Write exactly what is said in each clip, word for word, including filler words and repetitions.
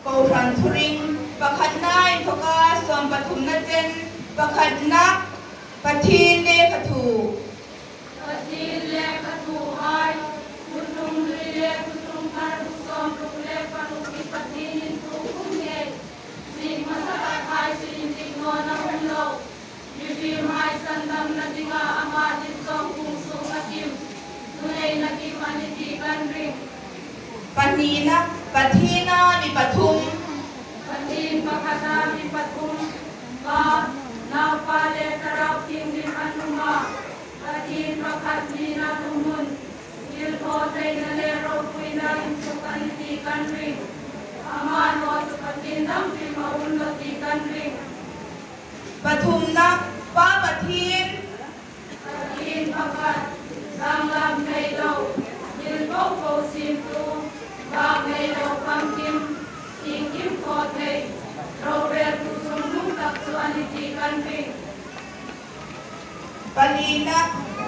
Kohran thuring pakhatna inthoka sawm pathumna chen pakhatna, Pathien lekhathu. Pathien lekhathuhai, Thuthung Hlui le Thuthung Thar bu sawmruk le paruk hi Pathienin thu um ngei. Ziek hmasa takhai chu indik nawna um lo. Mihriemhai sandamna dinga ama dit zawng kung sung a kim. Nuneina kim a ni ti kan ring. Pahnina, Pathiena mi pathum. Pathien pakhata mi pathum. Pa, Naupa le Thlarau Thienghlim an um a. Pathien pakhat nina thuhmun, thilthawtheina le ropuina inthawk a ni ti kan ring. Ama naw chu Pathien dang hrim a um lo ti kan ring. Pathumna, Pa Pathien. Pathien pakhat, danglam nei lo, thil po po siemtu, bâk nei lo famkim, iengkim thaw thei, rorêltu chungnung tak chu a ni ti kan ring. Palina,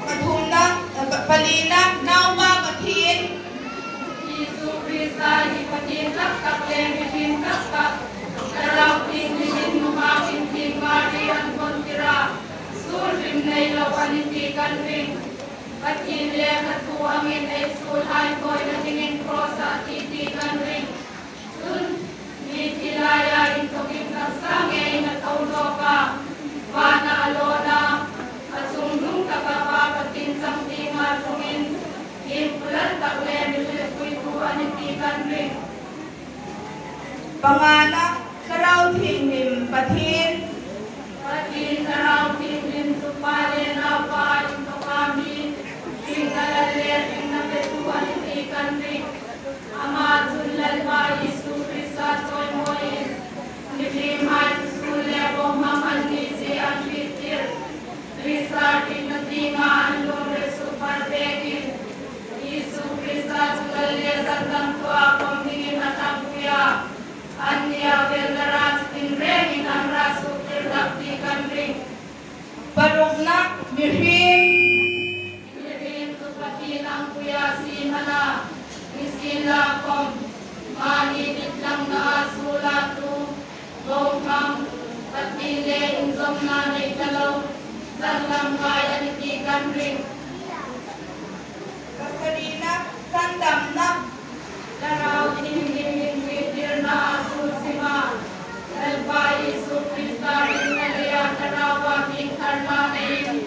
pathumna, pa-, palina, Naupa Pathien. Isu Krista hi Pathien hlak tak le mihriem hlak tak. Thlarau Thienghlimin nunghak inthieng Mari an hawntir a, suol hrim nei lo a ni ti kan ring. Pathien lekhathu angin ei suolhai thawina dingin cross-a a thi ti kan ring. Chun, mithi laia inthawkin taksa ngeiin a tho nawk a, vana a lawn a, a chungnung taka Pa Pathien changtienga tlungin, iempu lal tak le mi hrilfuitu a ni ti kan ring. Pangana, Thlarau Thienghlim Pathien. Pathien Thlarau Thienghlim chu Pa le Naupa inthoka mi, hringna lal le hringna petu a ni ti kan ring. Ama chun Lalpa Isu Krista chawimawiin, mihriemhai chu suol le bohmang an ni zie an hriettir. Krista hringna tienga an lungril sukpar pekin, Isu Krista chu lal le sandamtua khawm dingin a tlangpui a. Annia vêl dara chu tinrêngin an ra suktir hlak ti kan ring. Parukna, mihriem. Mihriem chu Pathien angpuia siem a na, nisienlakhawm, mani ditlangna a suol a tu, bohmang, Pathien le inzawmna nei ta lo, sandam ngai a ni ti kan ring. Pasarina, sandamna. Thlarau Thienghlimin hriettirna a suol siem a. Lalpa Isu Krista hringna leia Thlaraua piengtharna neiin,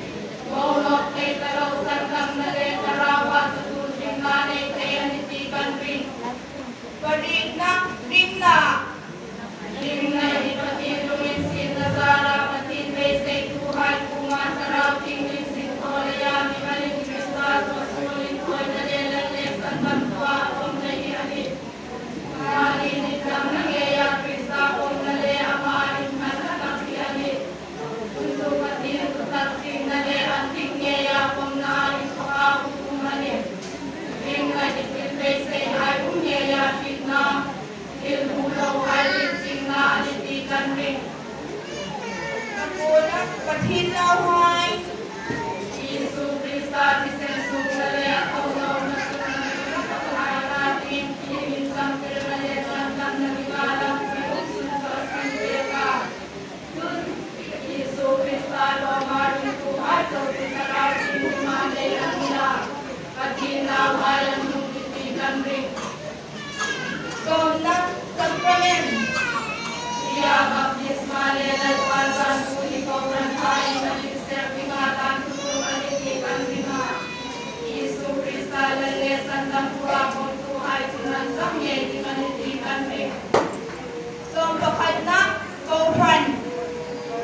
bo nawk thei ta lo sandamna le Thlaraua chatuon hringna nei thei a ni ti kan ring. Pariekna, ringna. Ringna hi Pathien lunginsietna zara Pathien beiseituhai kuoma Thlarau Thienghlim sin thaw leia mi Khatna, kohran.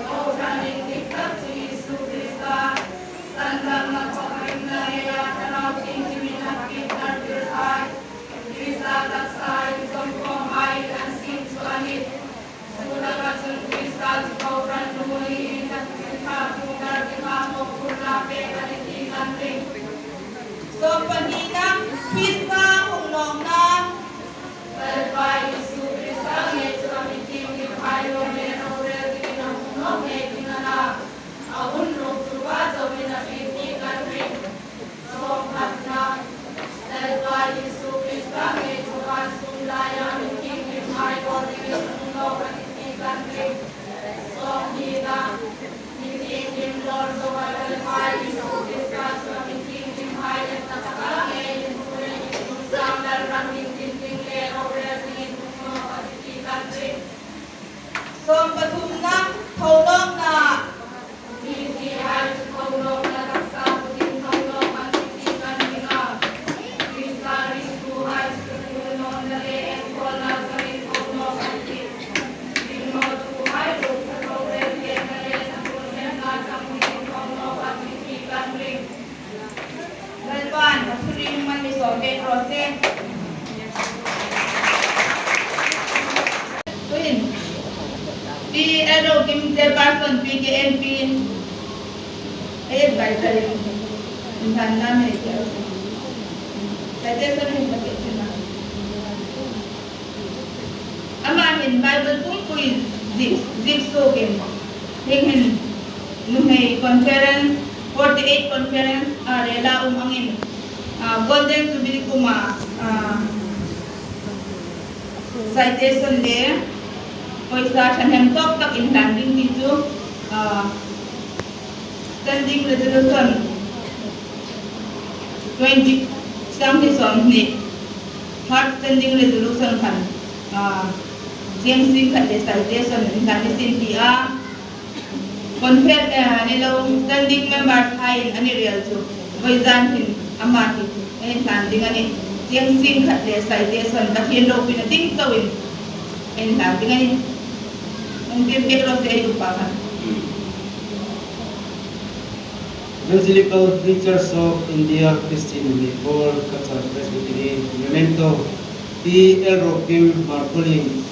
Kohran indik tak chu Isu Krista sandamna, khawhringna leia Thlarau Thienghlimin a piengthar tirhai, Krista taksa inzawmkhawmhai an siem chu a nih. Chu laka chun Krista chu kohran nu niin, a thilthar ṭhuoitu dingin mawphurna pek a nih ti kan hriet. Sawmpahnina, Krista hung nawkna. Lalpa Isu Krista ngei chu a mi thienghlimhai lawm le rorel dingin a hung nawk ngei ding a na. A hun ruk chu Pa chauhin a pieng ti kan hriet. Sawmpakhatna, Lalpa Isu Krista ngei chu a sum laia mi thienghlimhai lawm dingin a hung nawk a nih ti kan hriet. Sawmhnina, mi thienghlim lawm zoa Lalpa Isu Krista chu a mi thienghlimhai le taksa ngeiin, pu le pu sang, lal ram inthim ding le rorel dingin hung nawk a nih ti kan hriet. Sawmpathumna, thonawkna. Mithihai chu thonawkna taksa putin thonawk an ti ti kan hriet a. Krista ringtuhai chu thunawkna le enkhawlna changin thonawk an tih. Ringnawtuhai ruok chu thorel hemna le thurelna changin thonawk an tih ti kan hriet. Lalpan a thuhrietna mi sawm pek raw se. Tuhin, Pi L. Rokim, Chairperson P K N P, advisor in, in hlan lam ei tel. Suggestion in ka pe ṭhin a. Ama hin Bible pumpui ziek, ziek suokin, hieng hin nuhmei conference, forty-eight conference a rel a um angin, ah, Golden Jubilee kuma, ah, citation le poisa thahnem tawk tak inhlan ding ti chu, ah, Standing Resolution twenty, sangni sawmhni, third Standing Resolution khan, ah, chieng sing khat le citation inhlan ni sin ti a, confer-, eh, ni lo, standing members haiin an rel chu, vawizan hin ama hi ei hlan ding a nih. Chieng sing khat le citation Pathien ropuina ding chauin ei hlan ding a nih. Hung tiem pek raw se ei upa khan. Evangelical Free Church of India Christian Revival, Cachar Presbytery, memento, Pi L. Rokim Hmarkhawlien,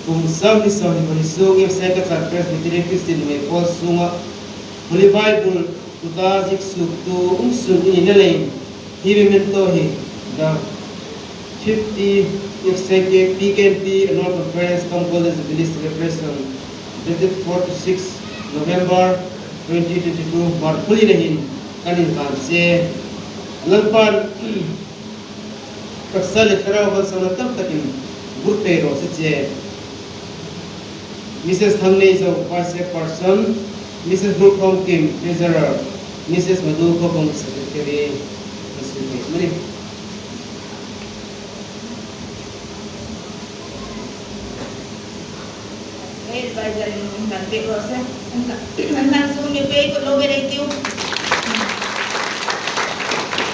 kum sawmhni sawmhni pahni sung F C I Cachar Presbytery Christian Revival sunga Holy Bible kuta ziek suoktu um sun i ni leiin, hi memento hi the fifty F C I P K N P Annual Conference cum Golden Jubilee Celebration, dated four to six November twenty twenty-two, Hmarkhawlien hin kan inhlan che. Lalpan taksa le thlarau malsawmna tam takin bur pei raw se che. Missus Thangneizo, Vice Chairperson, Missus Hnukhawmkim, Treasurer, Missus Madukhawbung, Secretary, Missus Mary. Ei, advisor in hung hlan pek raw se. An hlan, an hlan sung mi pei kut lo ve rei tiu.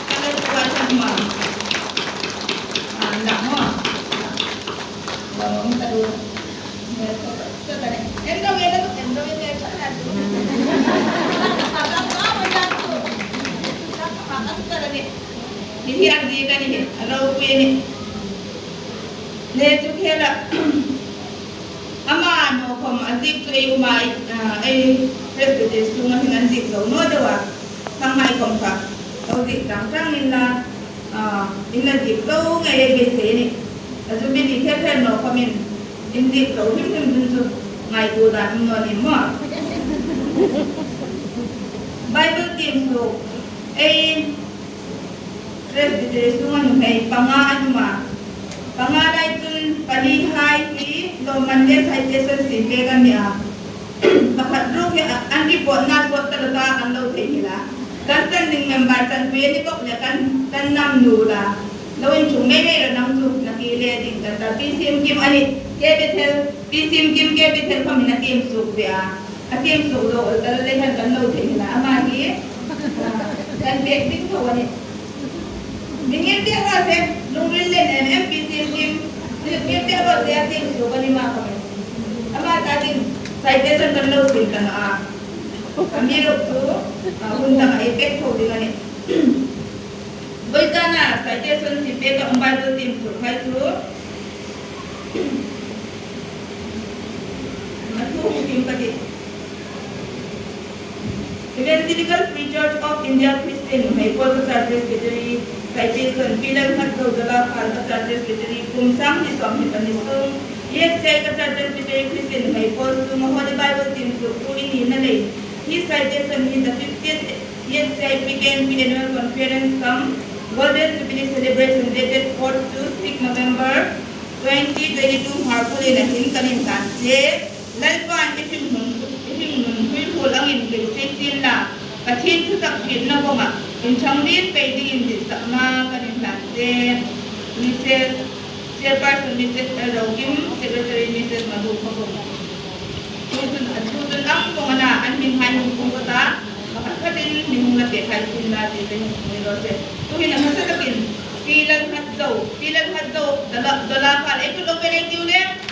Ka la tu ka chak ma. An la mo. Lo hung ta du. Em dong, em dong, em dong, em dong. Hi hi an di ka ni hi. A ropui ni. Le chu khela. Ama naw khom a ziek chu ei uma, ah, ei Presbytery sunga hin an ziek zo naw deu a. Khanghai khom kha lo ziek chang chang inla, ah, in la ziek zo ngei ei beisei a nih. A Jubilee kher kher naw khomin in ziek zo hrim hrim dun chu ngaituo dan um naw ni maw. Bible tiem suok ei Presbytery sunga nuhmei panga an um a. Panga lai chun pali hai hi lawmman le citation siem pek an ni a. Pakhat ruok hi an report-na sawt ta lo ta kan lo thei ni la. Kan standing member chanpui a ni bawk le kan, kan nam nu la. Lo inchuk mei mei rawh nang chu, nakie le ding kan ta. Pi Siemkim a nih, K. Bethel, Pi Siemkim K. Bethel khomin a tiem suok ve a. A tiem suok zo el ta le hian kan lo thei ni la. Ama hi, ah, kan pek ding tho a nih. Mi ngir pek raw se, lungril le nem em Pi Siemkim. Mi ngir pek raw se, a tiem suok a ni ma khomin. A Ka ding citation kan lo siem ta a. Amiruokchu, a, hun dang ei pek tho ding a nih. Vawisuna citation siempêka um Bible tiemsurhai chu. A thu hung tiem ka tih. Evangelical Free Church of India Christian Nuhmei Pawl Kachar Presbytery, citation, Pi Lalnghatzo Dawlakhal Kachar Presbytery, kum sang hni sawmhni pahni sung, E F C I Kachar Presbytery Christian Nuhmei Pawl sunga Holy Bible tiemsur tu i nina lei. Hi citation hi the fiftieth E F C I P K N P Annual Conference cum Golden Jubilee Celebration dated fourth to sixth November twenty twenty-two Hmarkhawlien a hin kan inhlan che. Lalpan i hringnun, i hringnun hruihuol angin pei sien la, Pathien thutak hrietna bonga inṭhang ding pei dingin ditsakna kan inhlan che. Missus Chairperson Missus L Rokim, Secretary Missus Madu Khawbung. Chu chun, a thu chun ang bawk a na, an hminghai hung pung ka ta, pakhat khatin mi hung la pek hai sien la ti te hung pung ni raw se. Tuhin a hmasa takin Pi Lalnghatzo, Pi Lalnghatzo, Dawla, Dawlakhal ei kut lo pe nei tiu le.